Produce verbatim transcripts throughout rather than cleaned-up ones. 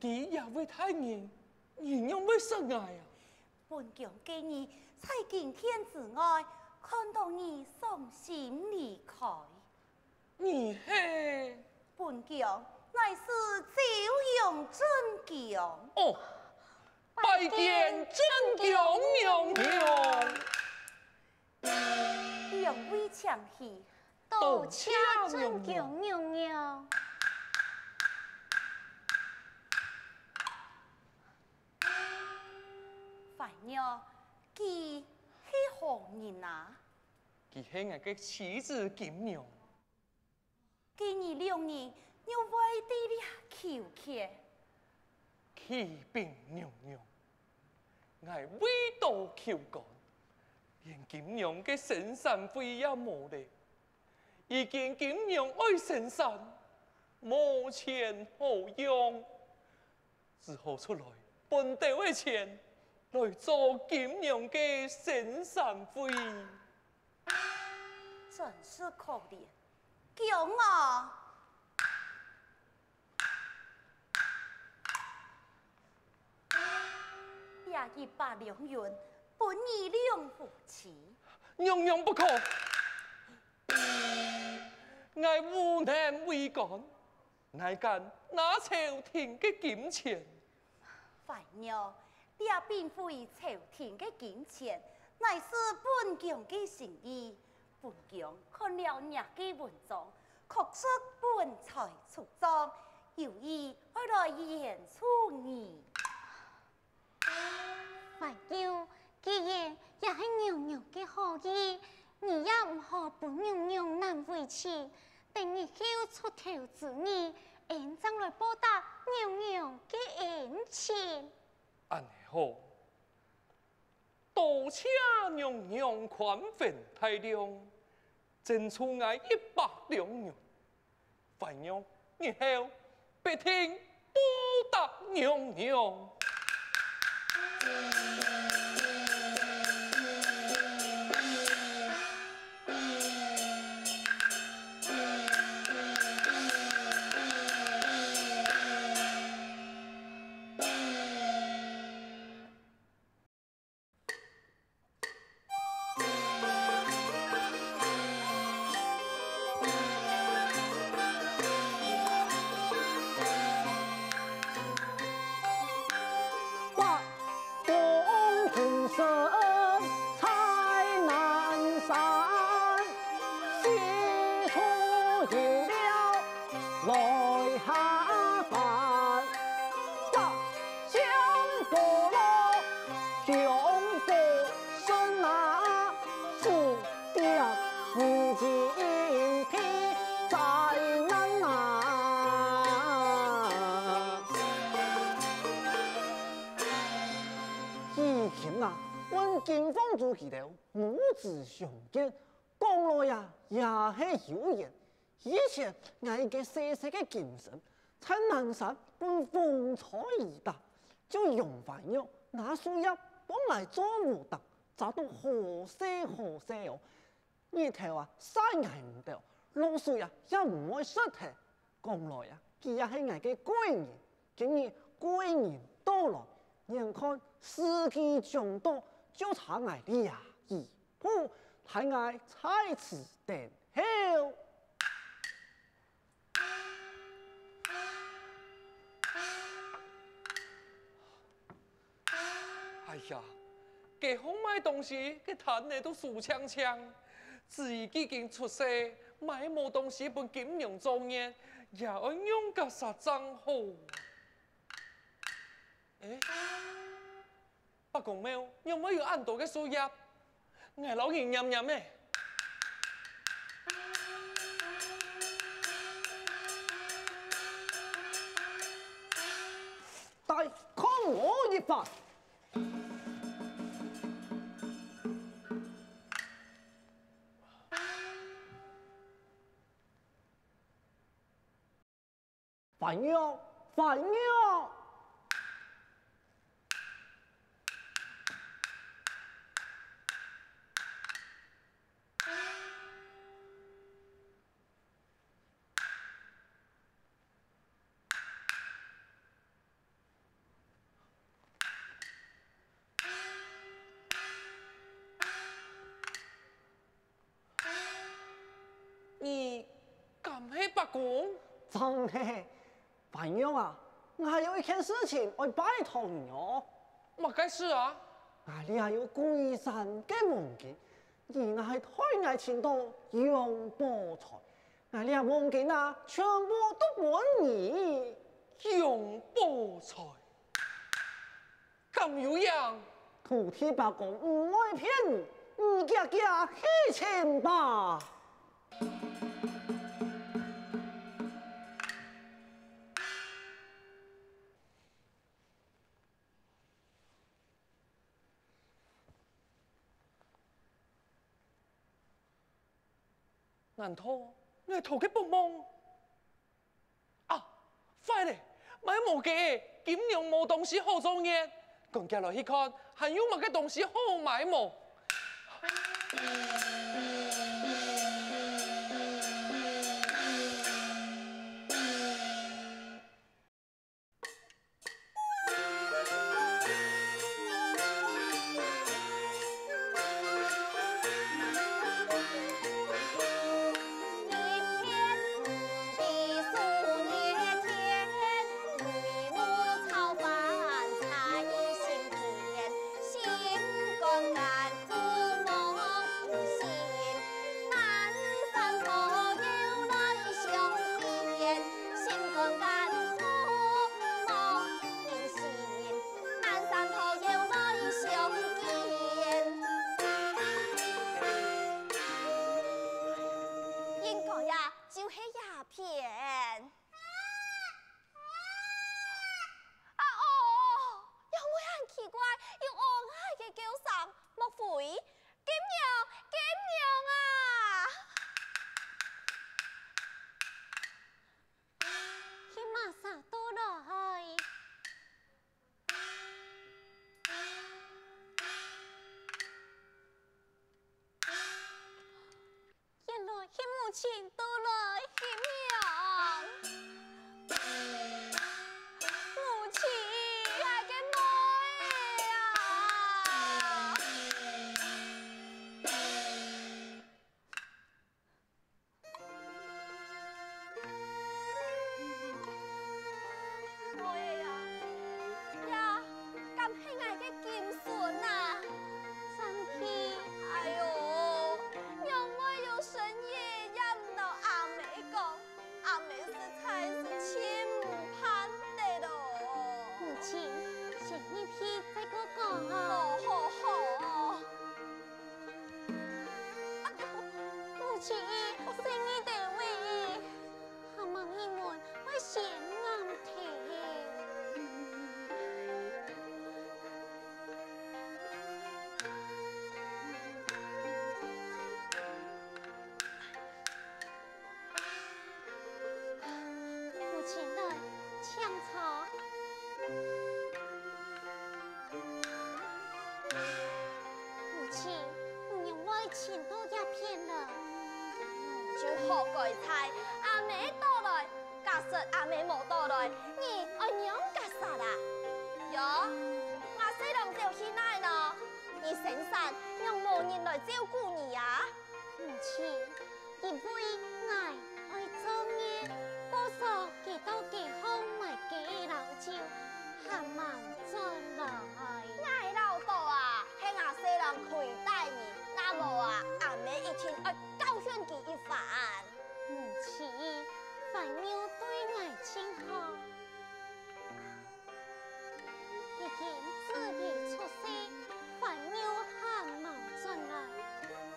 佢也會大人，你仰會識𠊎啊？本宮今日在金殿之外，看到你傷心離開。你係？本宮乃是昭陽正宮。哦，拜見正宮娘娘。兩位請起。多謝正宮娘娘。還有，佢係何人啊？佢係𠊎个妻子金娘。 佢你兩人又會在這求缺？啟稟娘娘，𠊎為著求官，連金娘个生產費也無咧。如今金娘愛生產，無錢好用，只好出來分兜仔錢來做金娘个生產費。真是可憐，公啊！這一百兩銀分你兩夫妻。娘娘不可！𠊎無能為官， 哪敢拿朝廷个金錢？還有，這並非朝廷个金錢，乃是本宮个心意。本宮看了若个文章，確實文才出眾，有意愛來援助你。 還有，既然也係娘娘个好意，你也毋好分娘娘難為情。等日後出頭之日，恩正來報答娘娘个恩情。恁呢好，多謝娘娘寬宏大量， 贈送𠊎一百兩銀，還有日後必定報答娘娘。喜慶啊，分金皇子佢兜母子相見，講來啊，也係有緣。 以前𠊎一個細細个金生，在南山分風吹雨打，就用還玉拿樹葉分𠊎做禾埕，遮到好勢好勢哦。日頭啊，曬𠊎毋著，露水啊，也毋會濕忒。講來啊，佢也係𠊎个貴人。 今日貴人到來，眼看時機將到，就差𠊎這一步，待𠊎在此等候。哎呀，該項賣東西个攤仔都收淨淨，至於幾經出世，買無東西分金娘做月，也愛仰結煞正好。 欸，伯公廟仰會有恁多个樹葉？𠊎摎人拈拈仔。來，看我一番！ 還玉，還玉！伯公。正係，番娘啊，𠊎還有一件事情愛拜託你哦。麼个事啊？𠊎這有歸山个黃金，你若係代𠊎尋到楊寶釧，𠊎這黃金啊，全部都分你。楊寶釧，敢有影？土地伯公毋會騙你，你遽遽去尋吧。 難道𠊎討个幫忙？啊，壞了，買無个，金娘無東西好做呢。趕緊來去看，還有麼个東西好買無？ 應該呀，就係這片。 啊哦，仰會恁奇怪，有烏鴉个叫聲，莫非金娘，金娘啊！佢麼儕到來？ 原來係母親到來，金娘。母親，𠊎个妹仔啊！ 妹仔啊，這敢係𠊎个金孫啊？正係。哎喲，仰會有生日也毋摎阿姆講，阿姆實在係盡毋盼得咯。母親，先入去再過講啊。好，好，好。 母親，細義弟妹，還望你們會先安定。母親來，請坐。 母親，你仰會尋到這片來？就好該在阿姆到來，假使阿姆無到來，你愛仰結煞啊？喲，吾細郎走去哪呢？你生產仰無人來照顧你啊？母親， 因為𠊎愛做月，故所佢到街項賣雞仔摎酒，還吂轉來。𠊎恅著啊，係吾細郎虧待你，若無啊，阿姆一定愛教訓佢一番。母親，番娘對𠊎盡好。 已經子怡出世，番娘還吂轉來。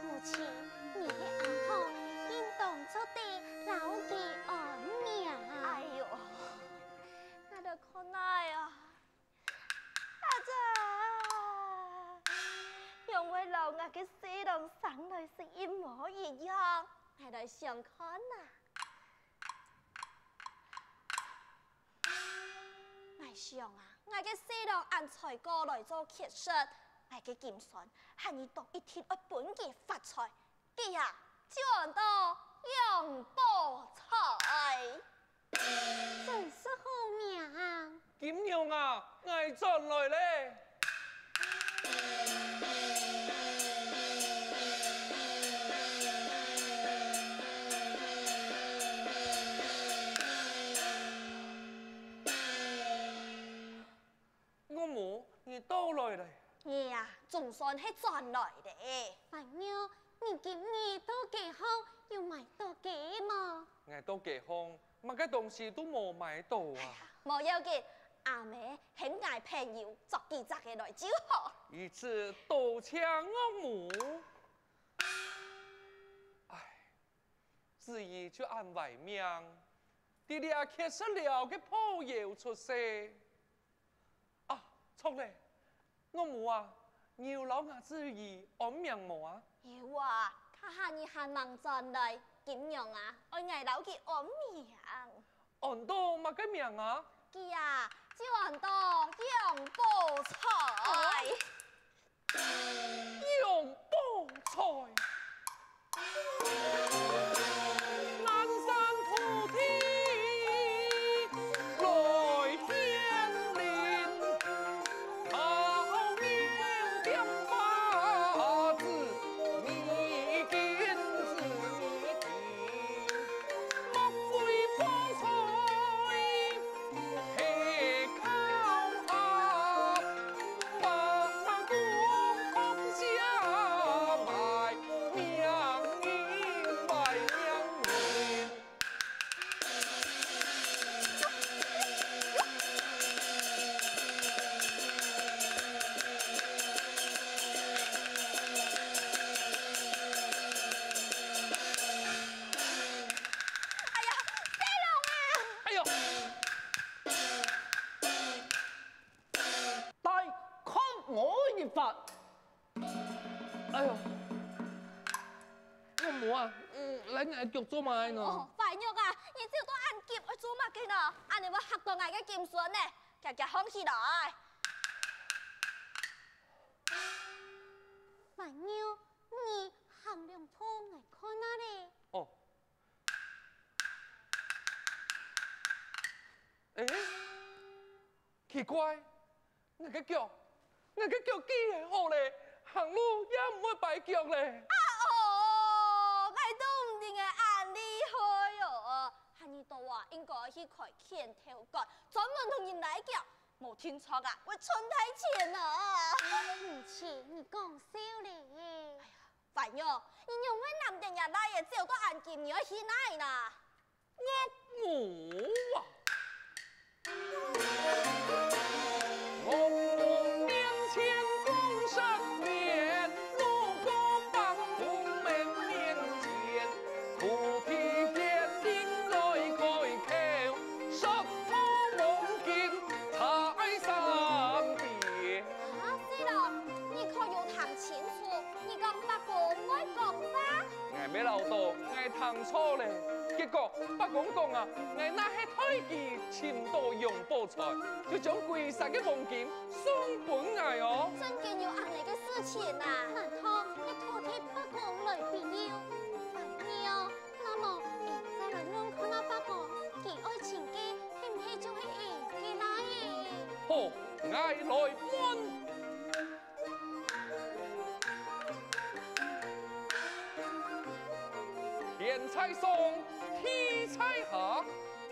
母親，你係阿婆，應當做得摎佢安眠。哎喲，𠊎來看哪啊！阿姊，仰會摎𠊎个細郎生來係一模一樣？𠊎來想看啊！ 𠊎想啊，𠊎个細郎恁衰過來做乞食，𠊎个金孫，還有當一定愛分佢發財。佢啊，就安到楊寶釧。真是好名啊！金娘啊，𠊎轉來咧！來咧。你啊，總算係轉來咧。凡玉，你今日到街項有買到雞無？𠊎到街項，麼个東西都無買到啊。無要緊，阿姆喊𠊎朋友捉幾隻个來就好。如此多謝岳母。唉，子怡就恁壞命，在這缺失了个破窯出世。 啊，著咧，岳母啊，你有摎吾子怡安名無啊？有啊，這下你還吂轉來，仰般啊，愛𠊎摎佢安名。安到麼个名啊？佢啊，就安到楊寶釧。 楊寶釧。南山土地來顯靈，他名點八字，你根子你聽，莫非寶釧？ 哎呀，細龍啊！哎喲！ 大看我一發。哎喲，岳母啊，嗯，拉𠊎腳做麼个呢？哦，凡玉啊，你走到恁急，愛做麼个呢？恁樣會嚇到𠊎个金孫呢。遽遽䟘起來。凡玉，你行兩步，𠊎看啊咧。哦。誒， 奇怪，𠊎个腳，𠊎个腳既然好咧，行路也毋會跛腳咧。啊哦，𠊎都毋知𠊎恁厲害哦！喊你到啊，應該去開拳頭館，專門同人拉腳，無定著啊，會賺大錢啊！毋係，你講笑咧。哎呀，凡玉，你仰會攬等若倈仔走到恁近，你愛去哪呢？ 岳母啊！岳母面前講失言，路過伯公面前，菩提堅定來開口，舌頭黃金在身邊。啊，細路，你可有聽清楚？ 你講伯公會講話？𠊎乜恅著，𠊎聽著咧。結果伯公講啊，𠊎若係代佢尋到楊寶釧，就將歸山个黃金送分𠊎哦。真經有恁樣个事情啊？難道係偷聽伯公來比喻？哎喲，那麼，𠊎再來問看啊伯公，佢愛尋个，係毋係就係𠊎个倈仔？好，𠊎來問。 天在上，地在下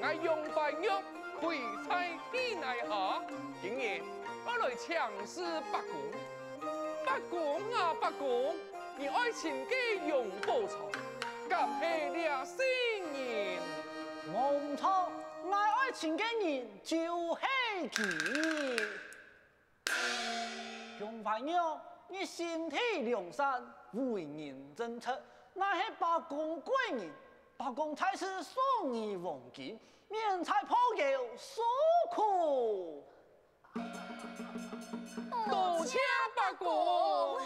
，𠊎楊凡玉跪在地泥下，今日愛來請示伯公。伯公啊，伯公，你愛尋个楊寶釧，敢係這姓人？無毋著，𠊎愛尋个人就係佢。 楊凡玉，你心地良善，為人正直，𠊎係伯公貴人，伯公在此送你黃金，免在破窯受苦。多謝伯公。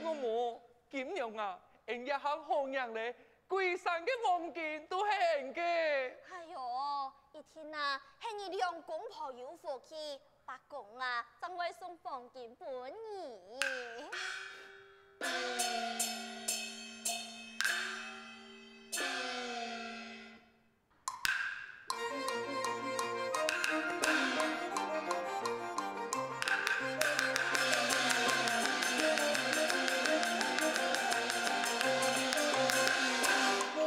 岳母， 今娘啊，𠊎這下好命咧，歸山个黃金都係𠊎个。哎喲，一定啊，係你兩公婆有福氣，伯公啊，正會送黃金分你。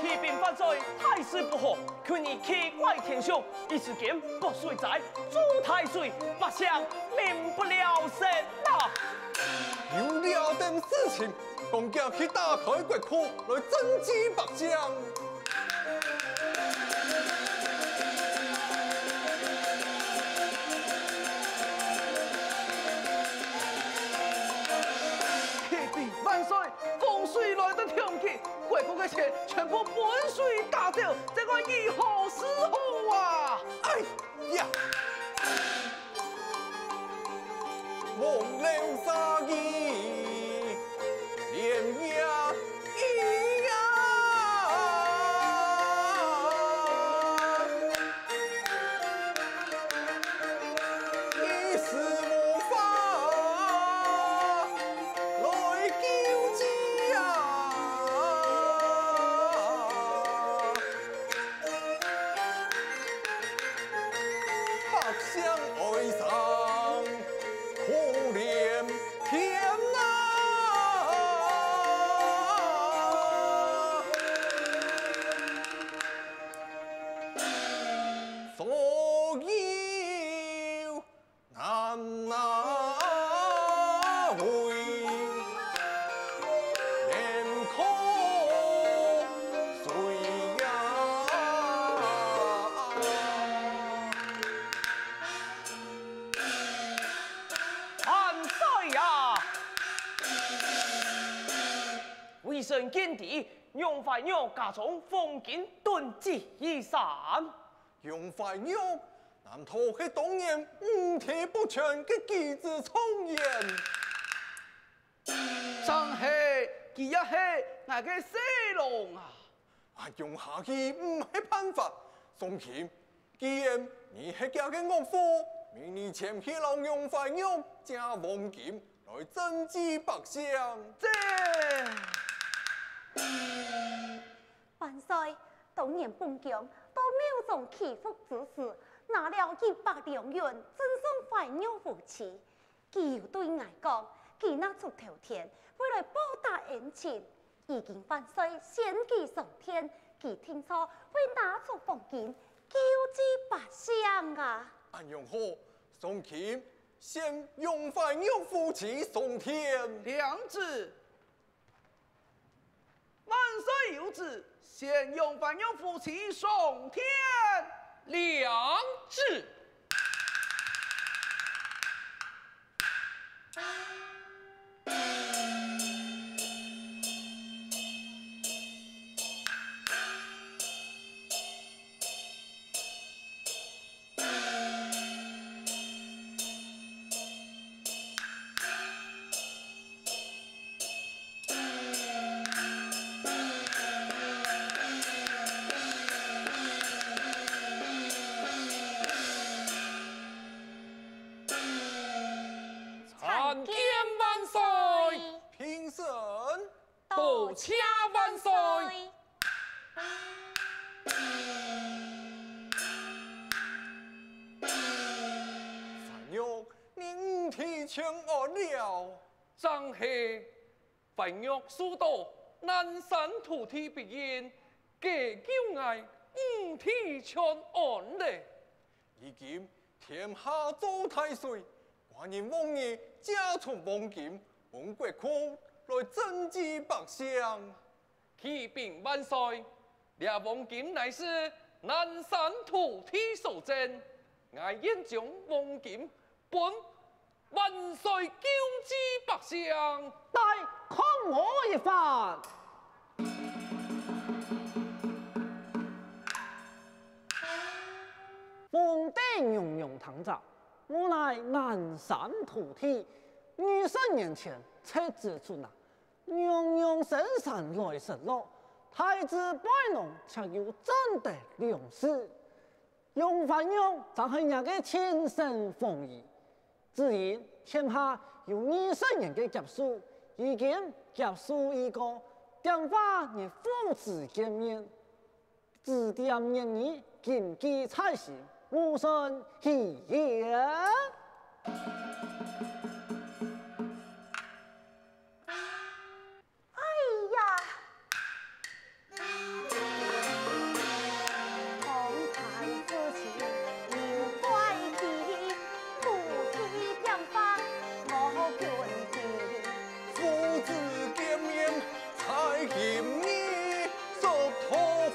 啟禀法在大水不好，近日氣怪天象，一時間發水災，做大水，百姓民不聊生啊！有這等事情，趕緊去打開國庫來賑濟百姓。啟禀萬歲， 洪水來得當急，國庫个錢全部分水打走，這愛如何是好啊？哎呀！黃柳沙依，連夜雨啊！ 一時無法來救濟啊！百姓哀傷苦連天啊！ 所有難啊為，連苦水呀！萬歲呀！微臣見知，楊懷玉家中黃金囤積如山。 楊懷玉，難道係當年五帝不全个繼子重現？正係，佢也係𠊎个婿郎啊！恁樣下去毋係辦法。宋欽，既然你係厥个岳父，明日前去摎楊懷玉借黃金來賑濟百姓。這 萬歲，當年本宮到廟中祈福之時，拿了一百兩銀贈送懷玉夫妻。佢有對𠊎講，佢拿出頭天會來報答恩情。如今萬歲先祭上天，佢定著會拿出黃金救濟百姓啊！恁樣好，宋欽，先送懷玉夫妻上天。領旨。 萬歲有旨，先送懷玉夫妻上天。領旨。參見萬歲！平身。 多謝萬歲！懷玉，你五體全安了。正係，懷玉受到南山土地庇蔭，解救𠊎五體全安了。 如今天下遭大水，寡人望你借出黃金，分國庫來賑濟百姓。啟稟萬歲，這黃金乃是南山土地所贈，𠊎願將黃金分萬歲救濟百姓。待看我一番！ 皇帝娘娘聽著，我乃南山土地，二十年前撤職出南，娘娘升山來失落，太子背囊卻又賺得糧食。楊懷玉正係若个親生皇兒，只因天下有二十年个劫數，如今劫數已過，點化日父子見面。 指點言語，謹記在心，無甚遺漏。哎呀！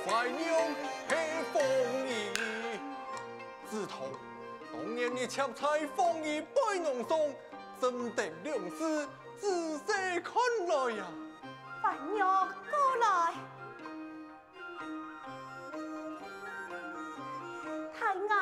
壞娘係鳳儀。子通，當年你插在鳳儀背囊上，爭得兩字，仔細看來啊！壞娘過來。 待𠊎看來。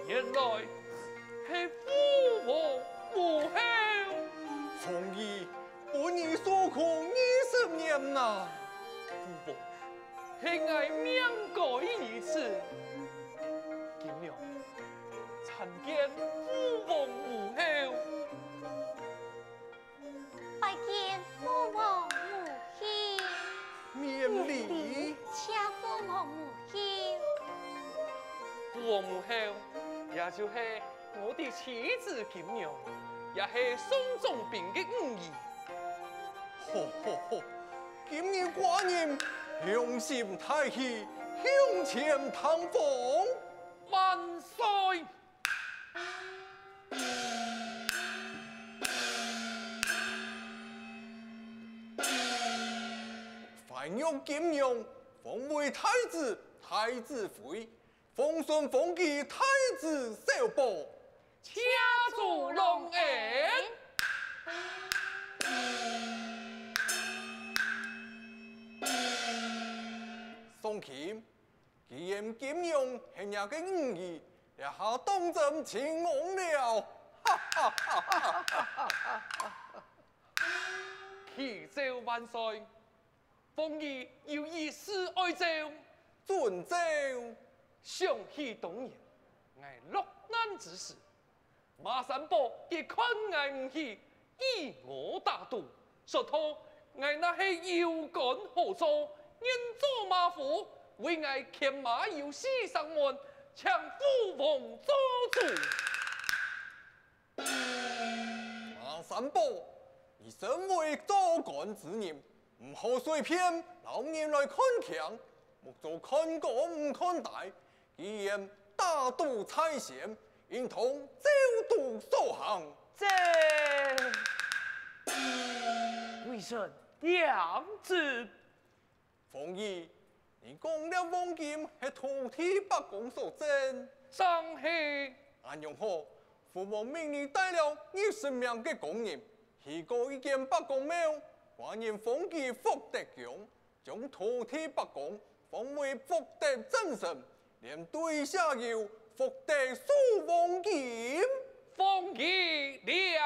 原來係父王無後。鳳儀，分你受苦二十年哪！父王，係𠊎命該如此。今日參見父王母后。 拜見父王母后。免禮。謝父王母后。父王母后，這就係我的妻子金娘，也係宋總兵个女兒。好好好，今日寡人良心大喜，向前堂房。萬歲！ 壞玉金娘，封為太子太子妃，封順封儀太子少保。謝主隆恩。宋欽， 既然金娘係若个女兒，這下當真盡戇了！哈哈哈哈哈哈！啟奏萬歲，封儀有一事哀奏。准奏。想起當年，𠊎落難之時， 馬三寶一看𠊎毋起，以我打賭，說道：「𠊎若係有官好做，願做馬夫，為𠊎牽馬遊四城門，請父王做主。」馬三寶，你身為做官之人，毋好隨便摎人來看輕，目珠看高毋看低， 既然打賭在先，應當照賭所行。這，微臣領旨。封儀，你講這黃金係土地伯公所贈？正係。恁樣好，父王命你帶了二十名个工人，去過一間伯公廟，寡人封儀福德宮， 將土地伯公封為福德正神，連對舍友福德書黃金。封儀領